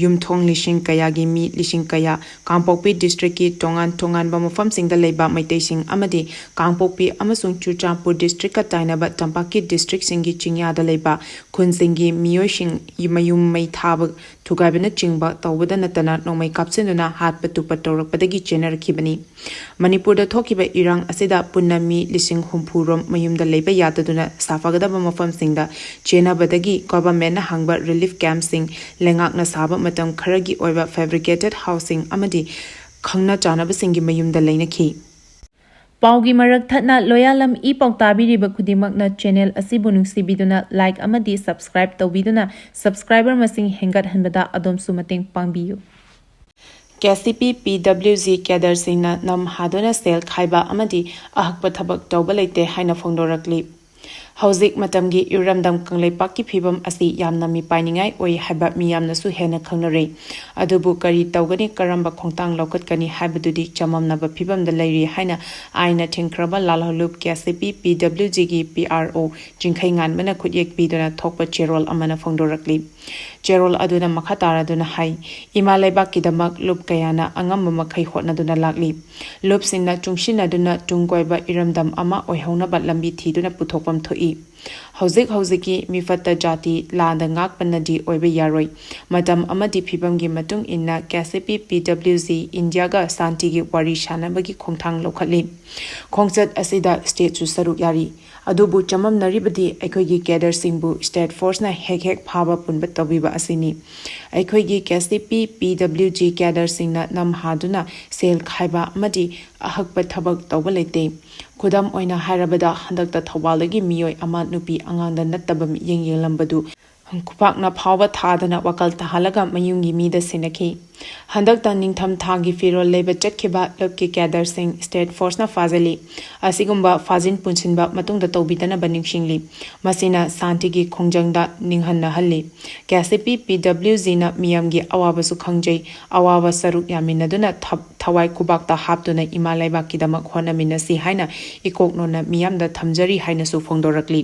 ꯌꯨꯝꯊꯣꯡ ꯂꯤꯁꯤꯡ ꯀꯌꯥꯒꯤ ꯃꯤ ꯂꯤꯁꯤꯡ ꯀꯌꯥ, ꯀꯥꯡꯄꯣꯛꯄꯤ ꯗꯤꯁꯇ꯭ꯔꯤꯛꯀꯤ ꯇꯣꯉꯥꯟ ꯇꯣꯉꯥꯟꯕ ꯃꯐꯝꯁꯤꯡꯗ ꯂꯩꯕ ꯃꯩꯇꯩꯁꯤꯡ ꯑꯃꯗꯤ ꯀꯥꯡꯄꯣꯛꯄꯤ ꯑꯃꯁꯨꯡ ꯆꯨꯔꯆꯥꯟꯄꯨꯔ ꯗꯤꯁꯇ꯭ꯔꯤꯛꯀ ꯇꯥꯏꯅꯕ ꯇꯝꯄꯥꯛꯀꯤ ꯗꯤꯁꯇ꯭ꯔꯤꯛꯁꯤꯡꯒꯤ ꯆꯤꯡꯌꯥꯗ ꯂꯩꯕ ꯈꯨꯟꯁꯤꯡꯒꯤ ꯃꯤꯑꯣꯏꯁꯤꯡ ꯃꯌꯨꯝ ꯃꯩ ꯊꯥꯕ ꯊꯨꯒꯥꯏꯕꯅꯆꯤꯡꯕ ꯇꯧꯕꯗ ꯅꯠꯇꯅ ꯅꯣꯡꯃꯩ ꯀꯥꯞꯁꯤꯟꯗꯨꯅ ꯍꯥꯠꯄ ꯇꯨꯞꯄ ꯇꯧꯔꯛꯄꯗꯒꯤ ꯆꯦꯟꯅꯔꯛꯈꯤꯕꯅꯤ꯫ ꯃꯅꯤꯄꯨꯔꯗ ꯊꯣꯛꯈꯤꯕ ꯏꯔꯥꯡ ꯑꯁꯤꯗ ꯄꯨꯟꯅ ꯃꯤ ꯂꯤꯁꯤꯡ ꯍꯨꯝꯐꯨ ꯔꯣꯝ ꯃꯌꯨꯝꯗ ꯂꯩꯕ ꯌꯥꯗꯗꯨꯅ ꯁꯥꯐꯒꯗꯕ ꯃꯐꯝꯁꯤꯡꯗ ꯆꯦꯟꯅꯕꯗꯒꯤ ꯒꯣꯚꯔꯟꯃꯦꯟꯠꯅ ꯍꯥꯡꯕ ꯔꯤꯂꯤꯐ ꯀꯦꯝꯞꯁꯤꯡ ꯂꯩꯉꯥꯛꯅ ꯁꯥꯕ ꯃꯇꯝ ꯈꯔꯒꯤ ꯑꯣꯏꯕ ꯐꯦꯕ꯭ꯔꯤꯀꯦꯇꯦꯗ ꯍꯥꯎꯁꯤꯡ ꯑꯃꯗꯤ ꯈꯪꯅ ꯆꯥꯟꯅꯕꯁꯤꯡꯒꯤ ꯃꯌꯨꯝꯗ ꯂꯩꯅꯈꯤ꯫ ꯄꯥꯎꯒꯤ ꯃꯔꯛ ꯊꯠꯅ ꯂꯣꯌꯥꯂꯝ ꯏ ꯄꯥꯎ ꯇꯥꯕꯤꯔꯤꯕ ꯈꯨꯗꯤꯡꯃꯛꯅ ꯆꯦꯅꯦꯜ ꯑꯁꯤꯕꯨ ꯅꯨꯡꯁꯤꯕꯤꯗꯨꯅ ꯂꯥꯏꯛ ꯑꯃꯗꯤ ꯁꯕꯁꯀ꯭ꯔꯥꯏꯕ ꯇꯧꯕꯤꯗꯨꯅ ꯁꯕꯁꯀ꯭ꯔꯥꯏꯕꯔ ꯃꯁꯤꯡ ꯍꯦꯟꯒꯠꯍꯟꯕꯗ ꯑꯗꯣꯝꯁꯨ ꯃꯇꯦꯡ ꯄꯥꯡꯕꯤꯌꯨ꯫ ꯀꯦ ꯁꯤ ꯄꯤ ꯄꯤ ꯗꯕ꯭ꯂꯤꯎ ꯖꯤ ꯀꯦꯗꯔꯁꯤꯡꯅ ꯅꯝ ꯍꯥꯗꯨꯅ ꯁꯦꯜ ꯈꯥꯏꯕ ꯑꯃꯗꯤ ꯑꯍꯛꯄ ꯊꯕꯛ ꯇꯧꯕ ꯂꯩꯇꯦ ꯍꯥꯏꯅ ꯐꯣꯡꯗꯣꯔꯛꯂꯤ꯫ ꯍꯧꯖꯤꯛ ꯃꯇꯝꯒꯤ ꯏꯔꯝꯗꯝ ꯀꯪꯂꯩꯄꯥꯛꯀꯤ ꯐꯤꯕꯝ ꯑꯁꯤ ꯌꯥꯝꯅ ꯃꯤꯄꯥꯏꯅꯤꯡꯉꯥꯏ ꯑꯣꯏ ꯍꯥꯏꯕ ꯃꯤꯌꯥꯝꯅꯁꯨ ꯍꯦꯟꯅ ꯈꯪꯅꯔꯦ꯫ ꯑꯗꯨꯕꯨ ꯀꯔꯤ ꯇꯧꯒꯅꯤ, ꯀꯔꯝꯕ ꯈꯣꯡꯊꯥꯡ ꯂꯧꯈꯠꯀꯅꯤ ꯍꯥꯏꯕꯗꯨꯗꯤ ꯆꯃꯝꯅꯕ ꯐꯤꯕꯝꯗ ꯂꯩꯔꯤ ꯍꯥꯏꯅ ꯑꯥꯏꯟꯅ ꯊꯤꯡꯈ꯭ꯔꯕ ꯂꯥꯜꯍꯧꯂꯨꯞ ꯀꯦ ꯁꯤ ꯄꯤ ꯄꯤ ꯗꯕ꯭ꯂꯤꯎ ꯖꯤꯒꯤ ꯄꯤ ꯑꯥꯔ ꯑꯣ ꯆꯤꯡꯈꯩꯉꯥꯟꯕꯅ ꯈꯨꯠꯌꯦꯛ ꯄꯤꯗꯨꯅ ꯊꯣꯛꯄ ꯆꯦꯔꯣꯜ ꯑꯃꯅ ꯐꯣꯡꯗꯣꯔꯛꯂꯤ꯫ ꯆꯦꯔꯣꯜ ꯑꯗꯨꯅ ꯃꯈꯥ ꯇꯥꯔꯗꯨꯅ ꯍꯥꯏ, ꯏꯃꯥ ꯂꯩꯕꯥꯛꯀꯤꯗꯃꯛ ꯂꯨꯞ ꯀꯌꯥꯅ ꯑꯉꯝꯕ ꯃꯈꯩ ꯍꯣꯠꯅꯗꯨꯅ ꯂꯥꯛꯂꯤ꯫ ꯂꯨꯞꯁꯤꯡꯅ ꯆꯨꯡꯁꯤꯟꯅꯗꯨꯅ ꯇꯨꯡ ꯀꯣꯏꯕ ꯏꯔꯝꯗꯝ ꯑꯃ ꯑꯣꯏꯍꯧꯅꯕ ꯂꯝꯕꯤ ꯊꯤꯗꯨꯅ ꯄꯨꯊꯣꯛꯐꯝ ꯊꯣꯛꯏ꯫ ꯍꯧꯖꯤꯛ ꯍꯧꯖꯤꯛꯀꯤ ꯃꯤꯐꯠꯇ ꯖꯥꯇꯤ ꯂꯥꯟꯗ ꯉꯥꯛꯄꯅꯗꯤ ꯑꯣꯏꯕ ꯌꯥꯔꯣꯏ꯫ ꯃꯇꯝ ꯑꯃꯗꯤ ꯐꯤꯕꯝꯒꯤ ꯃꯇꯨꯡ ꯏꯟꯅ ꯀꯦ ꯁꯤ ꯄꯤ ꯄꯤ ꯗꯕ꯭ꯂꯤꯎ ꯖꯤ ꯏꯟꯗꯤꯌꯥꯒ ꯁꯥꯟꯇꯤꯒꯤ ꯋꯥꯔꯤ ꯁꯥꯅꯕꯒꯤ ꯈꯣꯡꯊꯥꯡ ꯂꯧꯈꯠꯂꯤ꯫ ꯈꯣꯡꯆꯠ ꯑꯁꯤꯗ ꯁ꯭ꯇꯦꯠꯁꯨ ꯁꯔꯨꯛ ꯌꯥꯔꯤ꯫ ꯑꯗꯨꯕꯨ ꯆꯃꯝꯅꯔꯤꯕꯗꯤ ꯑꯩꯈꯣꯏꯒꯤ ꯀꯦꯗꯔꯁꯤꯡꯕꯨ ꯁ꯭ꯇꯦꯠ ꯐꯣꯔꯁꯅ ꯍꯦꯛ ꯍꯦꯛ ꯐꯥꯕ ꯄꯨꯟꯕ ꯇꯧꯕꯤꯕ ꯑꯁꯤꯅꯤ꯫ ꯑꯩꯈꯣꯏꯒꯤ ꯀꯦ ꯑꯦꯁ ꯇꯤ ꯄꯤ ꯄꯤ ꯗꯕ꯭ꯂꯤꯎ ꯖꯤ ꯀꯦꯗꯔꯁꯤꯡꯅ ꯅꯝꯍꯥꯗꯨꯅ ꯁꯦꯜ ꯈꯥꯏꯕ ꯑꯃꯗꯤ ꯑꯍꯛꯄ ꯊꯕꯛ ꯇꯧꯕ ꯂꯩꯇꯦ꯫ ꯈꯨꯗꯝ ꯑꯣꯏꯅ ꯍꯥꯏꯔꯕꯗ, ꯍꯟꯗꯛꯇ ꯊꯧꯕꯥꯜꯗꯒꯤ ꯃꯤꯑꯣꯏ ꯑꯃ ꯅꯨꯄꯤ ꯑꯉꯥꯡꯗ ꯅꯠꯇꯕ ꯃꯤꯠꯌꯦꯡ ꯌꯦꯡꯂꯝꯕꯗꯨ ꯈꯨꯄꯥꯛꯅ ꯐꯥꯎꯕ ꯊꯥꯗꯅ ꯋꯥꯀꯜ ꯇꯥꯍꯜꯂꯒ ꯃꯌꯨꯝꯒꯤ ꯃꯤꯗ ꯁꯤꯟꯅꯈꯤ꯫ ꯍꯟꯗꯛꯇ ꯅꯤꯡꯊꯝ ꯊꯥꯒꯤ ꯐꯤꯔꯣꯜ ꯂꯩꯕ ꯆꯠꯈꯤꯕ ꯂꯨꯞꯀꯤ ꯀꯦꯗꯔꯁꯤꯡ ꯁ꯭ꯇꯦꯠ ꯐꯣꯔꯁꯅ ꯐꯥꯖꯤꯜꯂꯤ꯫ ꯑꯁꯤꯒꯨꯝꯕ ꯐꯥꯖꯤꯟ ꯄꯨꯟꯁꯤꯟꯕ ꯃꯇꯨꯡꯗ ꯇꯧꯕꯤꯗꯅꯕ ꯅꯤꯡꯁꯤꯡꯂꯤ꯫ ꯃꯁꯤꯅ ꯁꯥꯟꯇꯤꯒꯤ ꯈꯣꯡꯖꯪꯗ ꯅꯤꯡꯍꯟꯅꯍꯜꯂꯤ꯫ ꯀꯦ ꯑꯦꯁ ꯇꯤ ꯄꯤ ꯄꯤ ꯗꯕ꯭ꯂꯤꯎ ꯖꯤꯅ ꯃꯤꯌꯥꯝꯒꯤ ꯑꯋꯥꯕꯁꯨ ꯈꯪꯖꯩ꯫ ꯑꯋꯥꯕ ꯁꯔꯨꯛ ꯌꯥꯃꯤꯟꯅꯗꯨꯅ ꯊ-, ꯊꯋꯥꯏ ꯈꯨꯕꯥꯛꯇ ꯍꯥꯞꯇꯨꯅ ꯏꯃꯥ ꯂꯩꯕꯥꯛꯀꯤꯗꯃꯛ ꯍꯣꯠꯅꯃꯤꯟꯅꯁꯤ ꯍꯥꯏꯅ ꯏꯀꯣꯛꯅꯣꯟꯅ ꯃꯤꯌꯥꯝꯗ ꯊꯝꯖꯔꯤ ꯍꯥꯏꯅꯁꯨ ꯐꯣꯡꯗꯣꯔꯛꯂꯤ꯫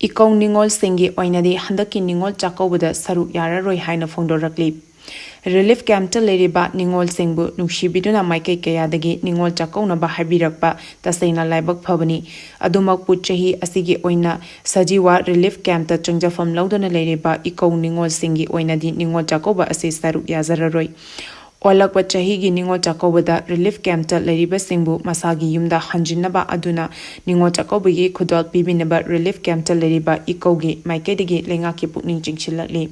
ꯏꯀꯧ ꯅꯤꯉꯣꯜꯁꯤꯡꯒꯤ ꯑꯣꯏꯅꯗꯤ ꯍꯟꯗꯛꯀꯤ ꯅꯤꯉꯣꯜ ꯆꯥꯛꯀꯧꯕꯗ ꯁꯔꯨꯛ ꯌꯥꯔꯔꯣꯏ ꯍꯥꯏꯅ ꯐꯣꯡꯗꯣꯔꯛꯂꯤ꯫ ꯔꯤꯂꯤꯐ ꯀꯦꯝꯞꯇ ꯂꯩꯔꯤꯕ ꯅꯤꯉꯣꯜꯁꯤꯡꯕꯨ ꯅꯨꯡꯁꯤꯕꯤꯗꯨꯅ ꯃꯥꯏꯀꯩ ꯀꯌꯥꯗꯒꯤ ꯅꯤꯉꯣꯜ ꯆꯥꯛꯀꯧꯅꯕ ꯍꯥꯏꯕꯤꯔꯛꯄ ꯇꯁꯦꯡꯅ ꯂꯥꯏꯕꯛ ꯐꯕꯅꯤ꯫ ꯑꯗꯨꯃꯛꯄꯨ ꯆꯍꯤ ꯑꯁꯤꯒꯤ ꯑꯣꯏꯅ ꯁꯖꯤꯋꯥ ꯔꯤꯂꯤꯐ ꯀꯦꯝꯞꯇ ꯆꯪꯖꯐꯝ ꯂꯧꯗꯨꯅ ꯂꯩꯔꯤꯕ ꯏꯀꯧ ꯅꯤꯉꯣꯜꯁꯤꯡꯒꯤ ꯑꯣꯏꯅꯗꯤ ꯅꯤꯉꯣꯜ ꯆꯥꯛꯀꯧꯕ ꯑꯁꯤ ꯁꯔꯨꯛ ꯌꯥꯖꯔꯔꯣꯏ꯫ ꯑꯣꯜꯂꯛꯄ ꯆꯍꯤꯒꯤ ꯅꯤꯉꯣꯜ ꯆꯥꯛꯀꯧꯕꯗ ꯔꯤꯂꯤꯐ ꯀꯦꯝꯞꯇ ꯂꯩꯔꯤꯕꯁꯤꯡꯕꯨ ꯃꯁꯥꯒꯤ ꯌꯨꯝꯗ ꯍꯟꯖꯤꯟꯅꯕ ꯑꯗꯨꯅ ꯅꯤꯉꯣꯜ ꯆꯥꯛꯀꯧꯕꯒꯤ ꯈꯨꯗꯣꯜ ꯄꯤꯕꯤꯅꯕ ꯔꯤꯂꯤꯐ ꯀꯦꯝꯞꯇ ꯂꯩꯔꯤꯕ ꯏꯀꯧꯒꯤ ꯃꯥꯏꯀꯩꯗꯒꯤ ꯂꯩꯉꯥꯛꯀꯤ ꯄꯨꯛꯅꯤꯡ ꯆꯤꯡꯁꯤꯜꯂꯛꯂꯤ꯫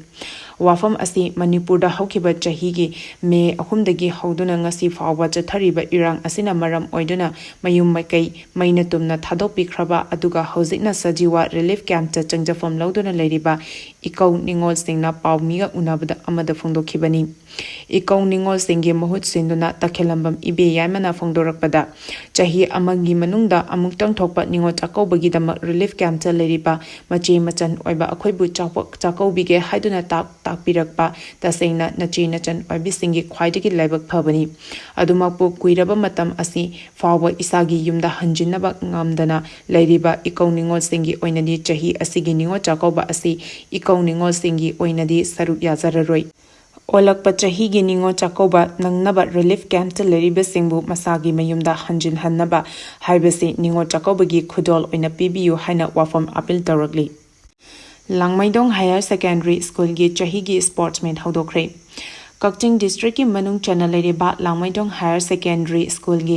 ꯋꯥꯐꯝ ꯑꯁꯤ ꯃꯅꯤꯄꯨꯔꯗ ꯍꯧꯈꯤꯕ ꯆꯍꯤꯒꯤ ꯃꯦ ꯑꯍꯨꯝꯗꯒꯤ ꯍꯧꯗꯨꯅ ꯉꯁꯤ ꯐꯥꯎꯕ ꯆꯠꯊꯔꯤꯕ ꯏꯔꯥꯡ ꯑꯁꯤꯅ ꯃꯔꯝ ꯑꯣꯏꯗꯨꯅ ꯃꯌꯨꯝ ꯃꯀꯩ ꯃꯩꯅ ꯇꯨꯝꯅ ꯊꯥꯗꯣꯛꯄꯤꯈ꯭ꯔꯕ ꯑꯗꯨꯒ ꯍꯧꯖꯤꯛꯅ ꯁꯖꯤꯋꯥ ꯔꯤꯂꯤꯐ ꯀꯦꯝꯞꯇ ꯆꯪꯖꯐꯝ ꯂꯧꯗꯨꯅ ꯂꯩꯔꯤꯕ ꯏꯀꯧ ꯅꯤꯉꯣꯜꯁꯤꯡꯅ ꯄꯥꯎ ꯃꯤꯒ ꯎꯅꯕꯗ ꯑꯃꯗ ꯐꯣꯡꯗꯣꯛꯈꯤꯕꯅꯤ꯫ ꯏꯀꯧ ꯅꯤꯉꯣꯜꯁꯤꯡꯒꯤ ꯃꯍꯨꯠ ꯁꯤꯟꯗꯨꯅ ꯇꯈꯦꯂꯝꯕꯝ ꯏꯕꯦ ꯌꯥꯏꯃꯅ ꯐꯣꯡꯗꯣꯔꯛꯄꯗ, ꯆꯍꯤ ꯑꯃꯒꯤ ꯃꯅꯨꯡꯗ ꯑꯃꯨꯛꯇꯪ ꯊꯣꯛꯄ ꯅꯤꯉꯣꯜ ꯆꯥꯛꯀꯧꯕꯒꯤꯗꯃꯛ ꯔꯤꯂꯤꯐ ꯀꯦꯝꯞꯇ ꯂꯩꯔꯤꯕ ꯃꯆꯦ ꯃꯆꯟ ꯑꯣꯏꯕ ꯑꯩꯈꯣꯏꯕꯨ ꯆꯥꯎꯄ-, ꯆꯥꯛꯀꯧꯕꯤꯒꯦ ꯍꯥꯏꯗꯨꯅ ꯇꯥꯛ-, ꯇꯥꯛꯄꯤꯔꯛꯄ ꯇꯁꯦꯡꯅ ꯅꯆꯦ ꯅꯆꯟ ꯑꯣꯏꯕꯤꯁꯤꯡꯒꯤ ꯈ꯭ꯋꯥꯏꯗꯒꯤ ꯂꯥꯏꯕꯛ ꯐꯕꯅꯤ꯫ ꯑꯗꯨꯃꯛꯄꯨ ꯀꯨꯏꯔꯕ ꯃꯇꯝ ꯑꯁꯤ ꯐꯥꯎꯕ ꯏꯁꯥꯒꯤ ꯌꯨꯝꯗ ꯍꯟꯖꯤꯟꯅꯕ ꯉꯝꯗꯅ ꯂꯩꯔꯤꯕ ꯏꯀꯧ ꯅꯤꯉꯣꯜꯁꯤꯡꯒꯤ ꯑꯣꯏꯅꯗꯤ ꯆꯍꯤ ꯑꯁꯤꯒꯤ ꯅꯤꯉꯣꯜ ꯆꯥꯛꯀꯧꯕ ꯑꯁꯤ ꯏꯀꯧ ꯅꯤꯉꯣꯜꯁꯤꯡꯒꯤ ꯑꯣꯏꯅꯗꯤ ꯁꯔꯨꯛ ꯌꯥꯖꯔꯔꯣꯏ꯫ ꯑꯣꯜꯂꯛꯄ ꯆꯍꯤꯒꯤ ꯅꯤꯉꯣꯜ ꯆꯥꯛꯀꯧꯕ ꯅꯪꯅꯕ ꯔꯤꯂꯤꯐ ꯀꯦꯝꯞꯇ ꯂꯩꯔꯤꯕꯁꯤꯡꯕꯨ ꯃꯁꯥꯒꯤ ꯃꯌꯨꯝꯗ ꯍꯟꯖꯤꯟꯍꯟꯅꯕ ꯍꯥꯏꯕꯁꯤ ꯅꯤꯉꯣꯜ ꯆꯥꯛꯀꯧꯕꯒꯤ ꯈꯨꯗꯣꯜ ꯑꯣꯏꯅ ꯄꯤꯕꯤꯌꯨ ꯍꯥꯏꯅ ꯋꯥꯐꯝ ꯑꯥꯄꯤꯜ ꯇꯧꯔꯛꯂꯤ꯫ ꯂꯥꯡꯃꯩꯗꯣꯡ ꯍꯥꯌꯔ ꯁꯦꯀꯦꯟꯗꯔꯤ ꯁ꯭ꯀꯨꯜꯒꯤ ꯆꯍꯤꯒꯤ ꯁ꯭ꯄꯣꯔꯠꯁ ꯃꯤꯠ ꯍꯧꯗꯣꯛꯈ꯭ꯔꯦ꯫ ꯀꯛꯆꯤꯡ ꯗꯤꯁꯇ꯭ꯔꯤꯛꯀꯤ ꯃꯅꯨꯡ ꯆꯟꯅ ꯂꯩꯔꯤꯕ ꯂꯥꯡꯃꯩꯗꯣꯡ ꯍꯥꯌꯔ ꯁꯦꯀꯦꯟꯗꯔꯤ ꯁ꯭ꯀꯨꯜꯒꯤ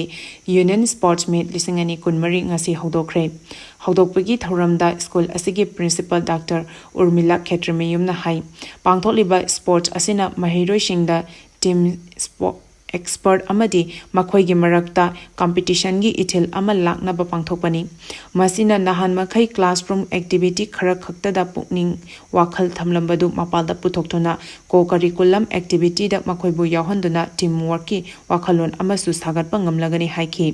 ꯌꯨꯅꯤꯌꯟ ꯁ꯭ꯄꯣꯔꯠꯁ ꯃꯤꯠ ꯂꯤꯁꯤꯡ ꯑꯅꯤ ꯀꯨꯟꯃꯔꯤ ꯉꯁꯤ ꯍꯧꯗꯣꯛꯈ꯭ꯔꯦ꯫ ꯍꯧꯗꯣꯛꯄꯒꯤ ꯊꯧꯔꯝꯗ ꯁ꯭ꯀꯨꯜ ꯑꯁꯤꯒꯤ ꯄ꯭ꯔꯤꯟꯁꯤꯄꯜ ꯗꯥꯛꯇꯔ ꯎꯔꯃꯤꯂꯥ ꯈꯦꯇ꯭ꯔꯤꯃꯌꯨꯝꯅ ꯍꯥꯏ, ꯄꯥꯡꯊꯣꯛꯂꯤꯕ ꯁ꯭ꯄꯣꯔꯠꯁ ꯑꯁꯤꯅ ꯃꯍꯩꯔꯣꯏꯁꯤꯡꯗ ꯇꯤꯝ ꯁ꯭ꯄꯣ-, ꯑꯦꯛꯁꯄꯔꯠ ꯑꯃꯗꯤ ꯃꯈꯣꯏꯒꯤ ꯃꯔꯛꯇ ꯀꯝꯄꯤꯇꯤꯁꯟꯒꯤ ꯏꯊꯤꯜ ꯑꯃ ꯂꯥꯛꯅꯕ ꯄꯥꯡꯊꯣꯛꯄꯅꯤ꯫ ꯃꯁꯤꯅ ꯅꯍꯥꯟ ꯃꯈꯩ ꯀ꯭ꯂꯥꯁꯔꯨꯝ ꯑꯦꯛꯇꯤꯚꯤꯇꯤ ꯈꯔ ꯈꯛꯇꯗ ꯄꯨꯛꯅꯤꯡ ꯋꯥꯈꯜ ꯊꯝꯂꯝꯕꯗꯨ ꯃꯄꯥꯟꯗ ꯄꯨꯊꯣꯛꯇꯨꯅ ꯀꯣ ꯀꯔꯤꯀꯨꯂꯝ ꯑꯦꯛꯇꯤꯚꯤꯇꯤꯗ ꯃꯈꯣꯏꯕꯨ ꯌꯥꯎꯍꯟꯗꯨꯅ ꯇꯤꯝ ꯋꯥꯔꯛꯀꯤ ꯋꯥꯈꯜꯂꯣꯟ ꯑꯃꯁꯨ ꯁꯥꯒꯠꯄ ꯉꯝꯂꯒꯅꯤ ꯍꯥꯏꯈꯤ꯫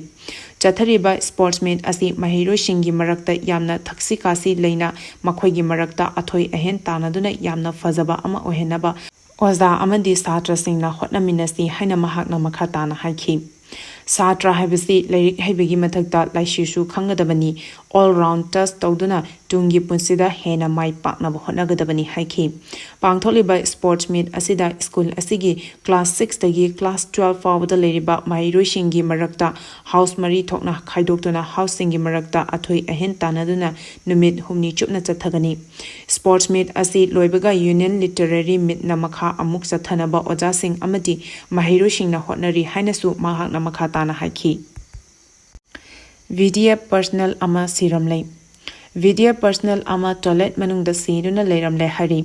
ꯆꯠꯊꯔꯤꯕ ꯁ꯭ꯄꯣꯔꯠꯁ ꯃꯤꯠ ꯑꯁꯤ ꯃꯍꯩꯔꯣꯏꯁꯤꯡꯒꯤ ꯃꯔꯛꯇ ꯌꯥꯝꯅ ꯊꯛꯁꯤ ꯈꯥꯁꯤ ꯂꯩꯅ ꯃꯈꯣꯏꯒꯤ ꯃꯔꯛꯇ ꯑꯊꯣꯏ ꯑꯍꯦꯟ ꯇꯥꯟꯅꯗꯨꯅ ꯌꯥꯝꯅ ꯐꯖꯕ ꯑꯃ ꯑꯣꯏꯍꯟꯅꯕ ꯑꯣꯖꯥ ꯑꯃꯗꯤ ꯁꯥꯇ꯭ꯔꯁꯤꯡꯅ ꯍꯣꯠꯅꯃꯤꯟꯅꯁꯤ ꯍꯥꯏꯅ ꯃꯍꯥꯛꯅ ꯃꯈꯥ ꯇꯥꯅ ꯍꯥꯏꯈꯤ꯫ ꯁꯥꯇ꯭ꯔ ꯍꯥꯏꯕꯁꯤ ꯂꯥꯏꯔꯤꯛ ꯍꯩꯕꯒꯤ ꯃꯊꯛꯇ ꯂꯥꯏꯁꯨꯁꯨ ꯈꯪꯒꯗꯕꯅꯤ, ꯑꯣꯜ ꯔꯥꯎꯟ ꯇꯁ ꯇꯧꯗꯨꯅ ꯇꯨꯡꯒꯤ ꯄꯨꯟꯁꯤꯗ ꯍꯦꯟꯅ ꯃꯥꯏ ꯄꯥꯛꯅꯕ ꯍꯣꯠꯅꯒꯗꯕꯅꯤ ꯍꯥꯏꯈꯤ꯫ ꯄꯥꯡꯊꯣꯛꯂꯤꯕ ꯁ꯭ꯄꯣꯔꯠꯁ ꯃꯤꯠ ꯑꯁꯤꯗ ꯁ꯭ꯀꯨꯜ ꯑꯁꯤꯒꯤ ꯀ꯭ꯂꯥꯁ ꯁꯤꯛꯁꯇꯒꯤ ꯀ꯭ꯂꯥꯁ ꯇꯨꯋꯦꯜꯐ ꯐꯥꯎꯕꯗ ꯂꯩꯔꯤꯕ ꯃꯍꯩꯔꯣꯏꯁꯤꯡꯒꯤ ꯃꯔꯛꯇ ꯍꯥꯎꯁ ꯃꯔꯤ ꯊꯣꯛꯅ ꯈꯥꯏꯗꯣꯛꯇꯨꯅ ꯍꯥꯎꯁꯁꯤꯡꯒꯤ ꯃꯔꯛꯇ ꯑꯊꯣꯏ ꯑꯍꯦꯟ ꯇꯥꯟꯅꯗꯨꯅ ꯅꯨꯃꯤꯠ ꯍꯨꯝꯅꯤ ꯆꯨꯞꯅ ꯆꯠꯊꯒꯅꯤ꯫ ꯁ꯭ꯄꯣꯔꯠꯁ ꯃꯤꯠ ꯑꯁꯤ ꯂꯣꯏꯕꯒ ꯌꯨꯅꯤꯌꯟ ꯂꯤꯇꯔꯦꯔꯤ ꯃꯤꯠꯅ ꯃꯈꯥ ꯑꯃꯨꯛ ꯆꯠꯊꯅꯕ ꯑꯣꯖꯥꯁꯤꯡ ꯑꯃꯗꯤ ꯃꯍꯩꯔꯣꯏꯁꯤꯡꯅ ꯍꯣꯠꯅꯔꯤ ꯍꯥꯏꯅꯁꯨ ꯃꯍꯥꯛꯅ ꯃꯈꯥ ꯇꯥꯅ ꯍꯥꯏꯈꯤ꯫ ꯚꯤ ꯗꯤ ꯑꯦꯐ ꯄꯔꯁꯅꯦꯜ ꯑꯃ ꯁꯤꯔꯝꯂꯦ꯫ ꯚꯤ ꯗꯤ ꯑꯦꯐ ꯄꯔꯁꯅꯦꯜ ꯑꯃ ꯇꯣꯏꯂꯦꯠ ꯃꯅꯨꯡꯗ ꯁꯤꯗꯨꯅ ꯂꯩꯔꯝꯂꯦ ꯍꯥꯏꯔꯤ꯫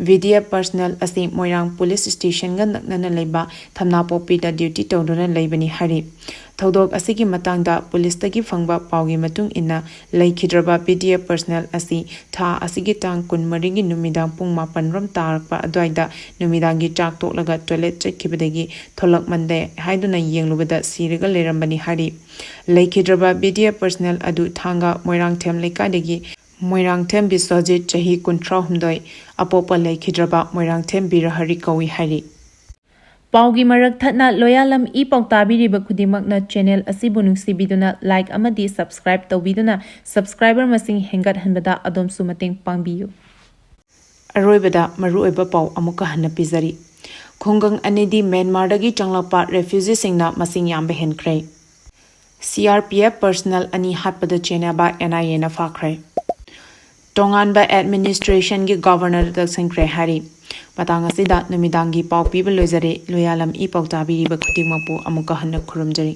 ꯚꯤ ꯗꯤ ꯑꯦꯐ ꯄꯔꯁꯅꯦꯜ ꯑꯁꯤ ꯃꯣꯏꯔꯥꯡ ꯄꯨꯂꯤꯁ ꯁ꯭ꯇꯦꯁꯟꯒ ꯅꯛꯅꯅ ꯂꯩꯕ ꯊꯝꯅꯥꯄꯣꯛꯄꯤꯗ ꯗ꯭ꯌꯨꯇꯤ ꯇꯧꯗꯨꯅ ꯂꯩꯕꯅꯤ ꯍꯥꯏꯔꯤ꯫ ꯊꯧꯗꯣꯛ ꯑꯁꯤꯒꯤ ꯃꯇꯥꯡꯗ ꯄꯨꯂꯤꯁꯇꯒꯤ ꯐꯪꯕ ꯄꯥꯎꯒꯤ ꯃꯇꯨꯡ ꯏꯟꯅ, ꯂꯩꯈꯤꯗ꯭ꯔꯕ ꯚꯤ ꯗꯤ ꯑꯦꯐ ꯄꯔꯁꯅꯦꯜ ꯑꯁꯤ ꯊꯥ ꯑꯁꯤꯒꯤ ꯇꯥꯡ ꯀꯨꯟꯃꯔꯤꯒꯤ ꯅꯨꯃꯤꯗꯥꯡ ꯄꯨꯡ ꯃꯥꯄꯟ ꯔꯣꯝ ꯇꯥꯔꯛꯄ ꯑꯗꯨꯋꯥꯏꯗ ꯅꯨꯃꯤꯗꯥꯡꯒꯤ ꯆꯥꯛ ꯇꯣꯛꯂꯒ ꯇꯣꯏꯂꯦꯠ ꯆꯠꯈꯤꯕꯗꯒꯤ ꯊꯣꯛꯂꯛꯃꯟꯗꯦ ꯍꯥꯏꯗꯨꯅ ꯌꯦꯡꯂꯨꯕꯗ ꯁꯤꯔꯒ ꯂꯩꯔꯝꯕꯅꯤ ꯍꯥꯏꯔꯤ꯫ ꯂꯩꯈꯤꯗ꯭ꯔꯕ ꯚꯤ ꯗꯤ ꯑꯦꯐ ꯄꯔꯁꯅꯦꯜ ꯑꯗꯨ ꯊꯥꯡꯒ ꯃꯣꯏꯔꯥꯡꯊꯦꯝ ꯂꯩꯀꯥꯏꯗꯒꯤ ꯃꯣꯏꯔꯥꯡꯊꯦꯝ ꯕꯤꯁ꯭ꯋꯖꯤꯠ, ꯆꯍꯤ ꯀꯨꯟꯊ꯭ꯔꯥꯍꯨꯝꯗꯣꯏ, ꯑꯄꯣꯛꯄ ꯂꯩꯈꯤꯗ꯭ꯔꯕ ꯃꯣꯏꯔꯥꯡꯊꯦꯝ ꯕꯤꯔꯍꯔꯤ ꯀꯧꯏ ꯍꯥꯏꯔꯤ꯫ ꯄꯥꯎꯒꯤ ꯃꯔꯛ ꯊꯠꯅ ꯂꯣꯌꯥꯂꯝ ꯏ ꯄꯥꯎ ꯇꯥꯕꯤꯔꯤꯕ ꯈꯨꯗꯤꯡꯃꯛꯅ ꯆꯦꯅꯦꯜ ꯑꯁꯤꯕꯨ ꯅꯨꯡꯁꯤꯕꯤꯗꯨꯅ ꯂꯥꯏꯛ ꯑꯃꯗꯤ ꯁꯕꯁꯀ꯭ꯔꯥꯏꯕ ꯇꯧꯕꯤꯗꯨꯅ ꯁꯕꯁꯀ꯭ꯔꯥꯏꯕꯔ ꯃꯁꯤꯡ ꯍꯦꯟꯒꯠꯍꯟꯕꯗ ꯑꯗꯣꯝꯁꯨ ꯃꯇꯦꯡ ꯄꯥꯡꯕꯤꯌꯨ꯫ ꯑꯔꯣꯏꯕꯗ ꯃꯔꯨꯑꯣꯏꯕ ꯄꯥꯎ ꯑꯃꯨꯛꯀ ꯍꯟꯅ ꯄꯤꯖꯔꯤ꯫ ꯈꯨꯡꯒꯪ ꯑꯅꯤꯗꯤ ꯃ꯭ꯌꯥꯟꯃꯥꯔꯗꯒꯤ ꯆꯪꯂꯛꯄ ꯔꯦꯐ꯭ꯌꯨꯖꯤꯁꯤꯡꯅ ꯃꯁꯤꯡ ꯌꯥꯝꯕ ꯍꯦꯟꯈ꯭ꯔꯦ꯫ C R P F personal ꯑꯅꯤ ꯍꯥꯠꯄꯗ ꯆꯦꯟꯅꯕ ꯑꯦꯟ ꯑꯥꯏ ꯑꯦꯅ ꯐꯥꯈ꯭ꯔꯦ꯫ ꯇꯣꯉꯥꯟꯕ ꯑꯦꯗꯃꯤꯅꯤꯁꯇ꯭ꯔꯦꯁꯟꯒꯤ ꯒꯕꯔꯅꯔꯗ ꯇꯛꯁꯤꯟꯈ꯭ꯔꯦ ꯍꯥꯏꯔꯤ꯫ ꯃꯇꯥꯡ ꯑꯁꯤꯗ ꯅꯨꯃꯤꯗꯥꯡꯒꯤ ꯄꯥꯎ ꯄꯤꯕ ꯂꯣꯏꯖꯔꯦ꯫ ꯂꯣꯌꯥꯂꯝ ꯏ ꯄꯥꯎ ꯇꯥꯕꯤꯔꯤꯕ ꯈꯨꯗꯤꯡꯃꯛꯄꯨ ꯑꯃꯨꯛꯀ ꯍꯟꯅ ꯈꯨꯔꯨꯝꯖꯔꯤ꯫